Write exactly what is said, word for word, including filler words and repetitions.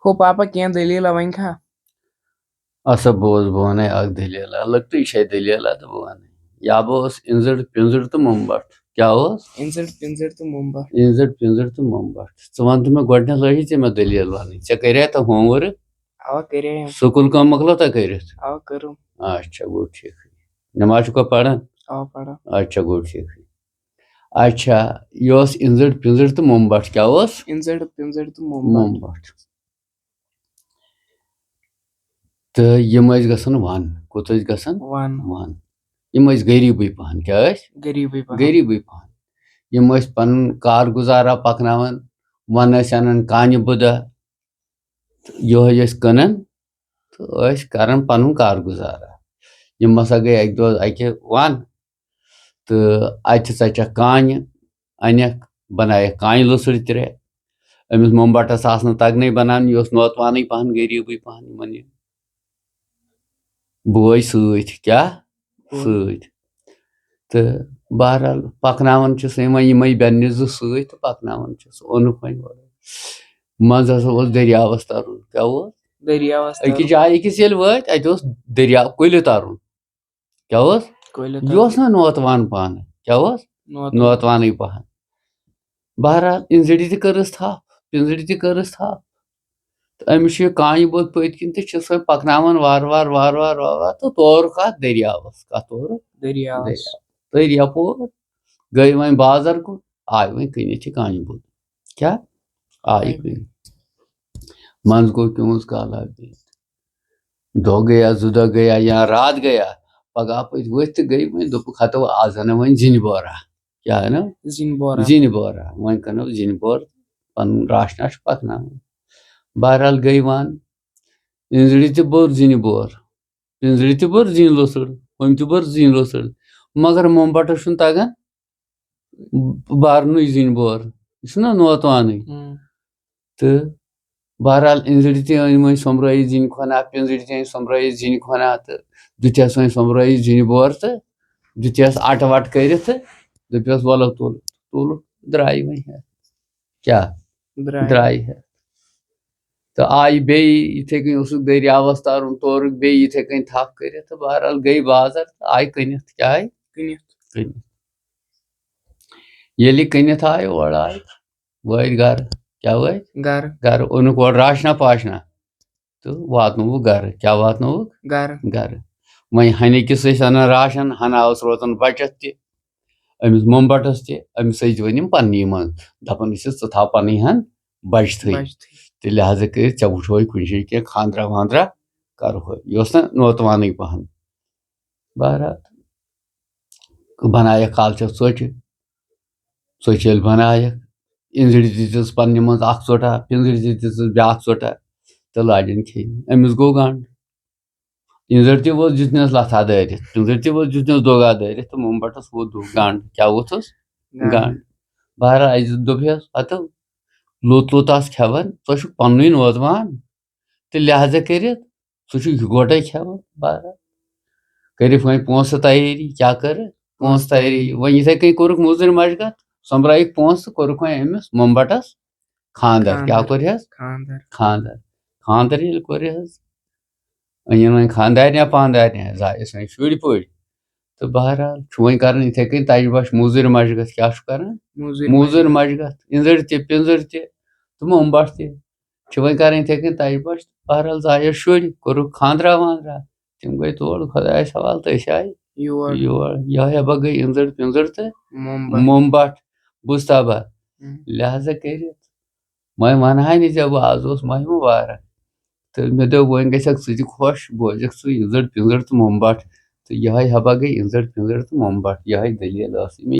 ہو پاپا، کینٛہہ دٔلیٖلہ ؤنۍ کھا؟ اَسا بوز، بہٕ وَنَے اَکھ دٔلیٖلہ، لۄکٹٕے چھے دٔلیٖلہ تہٕ بہٕ وَنَے۔ یا بہٕ اوس اِنزٕر پِنزٕر تہٕ مومبَٹ۔ کیٛاہ اوس؟ اِنزٕر پِنزٕر تہٕ مومبَٹ۔ اِنزٕر پِنزٕر تہٕ مومبَٹ۔ ژٕ وَن تہٕ مےٚ گۄڈٕنٮ۪تھ لٲگی ژےٚ مےٚ دٔلیٖل وَنٕنۍ۔ ژےٚ کَرے تہٕ ہوم ؤرٕک؟ اَوا کَرے۔ سکوٗل کٲم مۄکلٲو تۄہہِ کٔرِتھ؟ اَوا کٔرٕم۔ اچھا، گوٚو ٹھیٖکھٕے۔ نٮ۪ماز چھُکھا پَران؟ اَوا پَران۔ اچھا، گوٚو ٹھیٖکھٕے۔ اچھا، یہِ اوس اِنزٕر پِنزٕر تہٕ مومبَٹ۔ کیٛاہ اوس؟ اِنزٕر پِنزٕر تہٕ مومبَٹ۔ مومبَٹ۔ تہٕ یِم ٲسۍ گژھان وَن۔ کوٚت ٲسۍ گژھان؟ وَن۔ وَن۔ یِم ٲسۍ غریٖبٕے پَہَن۔ کیٛاہ ٲسۍ؟ غریٖبٕے پَہَن۔ غریٖبٕے پَہَن۔ یِم ٲسۍ پَنُن کار گُزارا پَکناوان۔ وَن ٲسۍ اَنان کانہِ بُدہ۔ تہٕ یِہوٚے ٲسۍ کٕنان تہٕ ٲسۍ کَران پَنُن کار گُزارا۔ یِم ہسا گٔے اَکہِ دۄہ اَکہِ وَن تہٕ اَتہِ ژَچَکھ کانہِ، اَنٮ۪کھ، بَنایَکھ کانہِ لٔسٕر ترٛےٚ۔ أمِس مومبَٹَس آسہٕ نہٕ تَگنَے بَناونہِ، یہِ اوس نوتوانٕے پَہَن، غریٖبٕے پَہَن یِمَن یہِ بوے سۭتۍ۔ کیٛاہ؟ بوے۔ سۭتۍ۔ تہٕ بہرحال پَکناوان چھِ سُہ یِمَے، یِمَے بیٚنہِ زٕ سۭتۍ تہٕ پَکناوان چھِ سُہ۔ اوٚنُکھ وۄنۍ اورٕ۔ منٛزٕ ہسا اوس دٔریاوَس تَرُن۔ کیٛاہ اوس؟ دٔریاوَس أکِس تَرُن۔ جایہِ أکِس ییٚلہِ وٲتۍ، اَتہِ اوس دٔریاو کُلہِ تَرُن۔ کیٛاہ اوس؟ کُلہِ یہِ اوس تَرُن۔ نہ نوتوان پانہٕ۔ کیٛاہ اوس؟ نوتوان۔ نوتوانٕے پَہَن۔ بہرحال، اِنزٕرِ تہِ کٔرٕس تھپھ، پِنزٕرِ تہِ کٔرٕس تھپھ۔ تہٕ أمِس چھُ یہِ کانہِ بوٚد پٔتۍ کِنۍ تہٕ چھِ سۄ پَکناوان وارٕ وارٕ، وارٕ وارٕ، وارٕ وارٕ تہٕ تورُکھ اَتھ دٔریاوَس۔ کَتھ تورُکھ؟ دٔریاوَس۔ دٔریاو۔ تٔرۍ یَپور، گٔے وۄنۍ بازر کُن، آے وۄنۍ کٕنِتھ یہِ کانہِ بوٚد۔ کیٛاہ؟ آے آے۔ کٕنِتھ۔ منٛزٕ گوٚو کیوٚنٛز کالا بِہِتھ۔ دۄہ گٔیا، زٕ دۄہ گٔیا یا راتھ گٔیا، پگاہ پٔتۍ ؤتھۍ تہٕ گٔے وۄنۍ، دوٚپُکھ، "ہتو، آز اَنو وۄنۍ زِنۍ بورا۔" کیٛاہ اَنو؟ زِنۍ بورا۔ زِنۍ بورا۔ وۄنۍ کٕنو زِنۍ بور، پَنُن راشنا چھُ پَکناوُن۔ بہرحال گٔے وَن، اِنزٕرِ تہِ بوٚر زِنہِ بور، پِنزٕرِ تہِ بٔر زِنۍ لوٚسٕر، ہُمۍ تہِ بٔر زِنۍ لوٚسٕر، مگر مومبَٹَس چھُنہٕ تَگان بَرنُے زِنۍ بور، یہِ چھُنہ نوتوانٕے۔ ہُم۔ تہٕ بہرحال اِنزٕرِ تہِ أنۍ وۄنۍ سۄمبرٲیِتھ زِنۍ کھۄنا، پِنزٕرِ تہِ أنۍ سۄمبرٲیِتھ زِنۍ کھۄنا تہٕ دِتِس وۄنۍ سۄمبرٲیِتھ زِنۍ بور تہٕ دِتِس اَٹہٕ وَٹہٕ کٔرِتھ تہٕ دوٚپِس، "وَلہٕ تُل۔" تُلُکھ، درٛاے وۄنۍ ہٮ۪تھ۔ کیٛاہ؟ درٛاے۔ درٛاے ہٮ۪تھ۔ تہٕ آیہِ بیٚیہِ یِتھَے کٔنۍ، اوسُکھ دٔریاوَس تَرُن، تورُکھ بیٚیہِ یِتھَے کٔنۍ تھپھ کٔرِتھ تہٕ بہرحال گٔے بازر تہٕ آیہِ کٕنِتھ۔ کیٛاہ آیہِ؟ کٕنِتھ۔ کٕنِتھ۔ ییٚلہِ کٕنِتھ آیہِ، اورٕ آیہِ، وٲتۍ گرٕ۔ کیٛاہ وٲتۍ؟ گرٕ۔ گرٕ۔ اوٚنُکھ اورٕ راشنا پاشنا تہٕ واتنووُکھ گرٕ۔ کیٛاہ واتنووُکھ؟ گرٕ۔ گرٕ۔ وۄنۍ ہَنہِ کِس ٲسۍ اَنان راشن، ہَنا ٲس روزان بَچَتھ تہِ أمِس مومبَٹَس تہِ۔ أمِس ٲسۍ دِوان یِم پَننی منٛز، دَپان ٲسِس، "ژٕ تھاو پَنٕنۍ ہَن بَچتھٕے۔" بَچتھٕے۔ تہٕ لہذا کٔرِتھ ژےٚ وٕچھوے کُنہِ جایہِ کینٛہہ خانٛدرا وانٛدرا کَرہوے۔ یہِ اوس نہ نوتوانٕے پَہَن۔ بہرحال، بَنایَکھ کالچَس ژۄچہِ۔ ژۄچہِ ییٚلہِ بَنایَکھ، اِنزٕرِ تہِ دِژٕس پَننہِ منٛز اَکھ ژۄٹا، پِنزٕرِ تہِ دِژٕس بیٛاکھ ژۄٹا تہٕ لاجَن کھیٚنہِ۔ أمِس گوٚو گنٛڈ۔ اِنزٕر تہِ ووت، دیُتنَس لَتھا دٲرِتھ، پِنزٕر تہِ ووت، دیُتنَس دۄگا دٲرِتھ تہٕ مومبَٹَس ووت دُہ گنٛڈ۔ کیٛاہ ووتھُس؟ گنٛڈ۔ گنٛڈ۔ بہرحال، اَسہِ دوٚپہَس، "ہَتہٕ، لوٚت لوٚت آس کھٮ۪وان، ژٕ چھُکھ پَننُے نوتوان تہٕ لہذا کٔرِتھ ژٕ چھُکھ یِکوَٹَے کھٮ۪وان۔" بہرحال، کٔرِکھ وۄنۍ پونٛسہٕ تیٲری۔ کیٛاہ کٔرٕکھ؟ پونٛسہٕ تیٲری۔ وۄنۍ یِتھَے کٔنۍ کوٚرُکھ موٚزوٗرۍ مَشقت، سۄمبرٲیِکھ پونٛسہٕ، کوٚرُکھ وۄنۍ أمِس مومبَٹَس خانٛدر۔ کیٛاہ خانٛدر۔ کوٚرہَس؟ خانٛدر۔ خانٛدر۔ خانٛدر ییٚلہِ کوٚرہَس، أنِن وۄنۍ خانٛدارنہِ پانٛدارنہِ، زایَس وۄنۍ شُرۍ پُرۍ۔ تہٕ بہرحال چھُ وۄنۍ کَران یِتھَے کٔنۍ تَجہِ بَش موٚزوٗرۍ مَشقت۔ کیٛاہ چھُ کَران؟ موٚزوٗرۍ موٚزوٗرۍ مَشقت۔ مَشقت۔ اِنزٕر تہِ، پِنزٕر تہِ، تہٕ مومبَٹ تہِ۔ چھِ وۄنۍ کَرٕنۍ یِتھَے کٔنۍ تَجہِ بَش۔ بہرحال زایَس شُرۍ، کوٚرُکھ خانٛدرا وانٛدرا۔ تِم گٔے تور خۄدایَس حوالہٕ تہٕ أسۍ آیہِ یور۔ یور۔ یِہوٚے ہبا گٔے اِنزٕر پِنزٕر تہٕ مومبَٹ۔ مومبَٹ۔ بوٗزتھا با؟ ہُم۔ لہذا کٔرِتھ وۄنۍ وَنہٕ ہا نہٕ ژےٚ بہٕ آز اوس ماہِ مُبارک۔ تہٕ مےٚ دوٚپ، وۄنۍ گژھکھ ژٕ تہِ خۄش، بوزکھ ژٕ یِنزٕر پِنزٕر تہٕ مومبَٹ۔ تہٕ یِہوٚے ہبا گٔے یِنزٕر پِنزٕر تہٕ مومبَٹ۔ یِہوٚے دٔلیٖل ٲس أمِچ۔